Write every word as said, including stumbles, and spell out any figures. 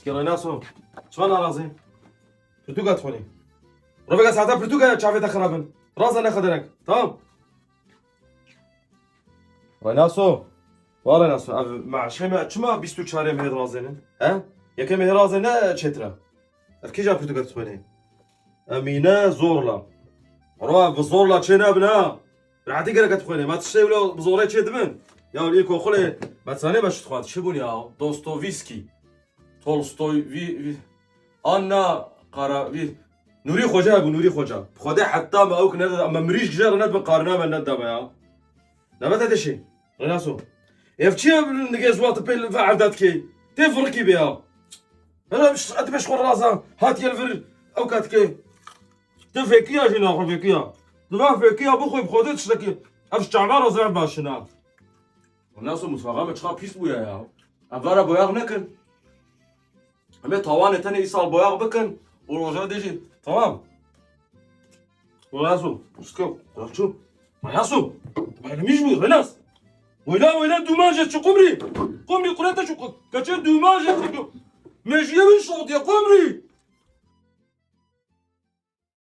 Ki Reynaso, çima narazî? Pirtûka dixwînî. Roveka saeta pirtûka ya çavê te xirabin. Raza nexe derek. Tamam. Reynaso. Wala Reynaso. Ev maaşê me çima bîst û çarê mehê razênin? He? Yekê mehê razê ne çêtira. Ev kîja pirtûka dixwînî? Emîne Zorla. Ro ev bi zorla çê nebin ha. Rehetî gerek dixwînî. Me tiştê wilo bi zorê çê dibin. Ya îlk oxulê me zanê me çi dixwat. Çi bûn ya? Dostoyevskî. Tolstoy, vî, vî, Anna Kara, vî, Nûrî Xoca hebû, Nûrî Xoca. Xwedê heta me ew ki nede, me mirîşk jê re nedibin, qarina me nedame ya. Nebe te deşê. Reynaso. Ev çi ye nigê ziwa tu pê li ve evde dikê? Tê virikî bê ya. Hele ez dibê ji xwe raza, hatiye li vir ew ka dikê. Tu fêkiya jî naxwe fêkiya. Tu va fêkiya bixwe bi xwedê tiştekî. Ev ji çava re zaf baş in ha. Ondan sonra mutfağa me çiqa pîs bûye ya. Ev vara boyax nekin. Em ê tawanê tenê îsal boyax bikin û roja dê jî. Tamam. Renaso, uske, Renaso. Renaso. Bayramî ji bû, Renas. Weyla, weyla, dûman jê çi qumrî. Qumrî qurete çi qu-, keçe dûman jê çi qu-, mejiyê min şotiye qumrî.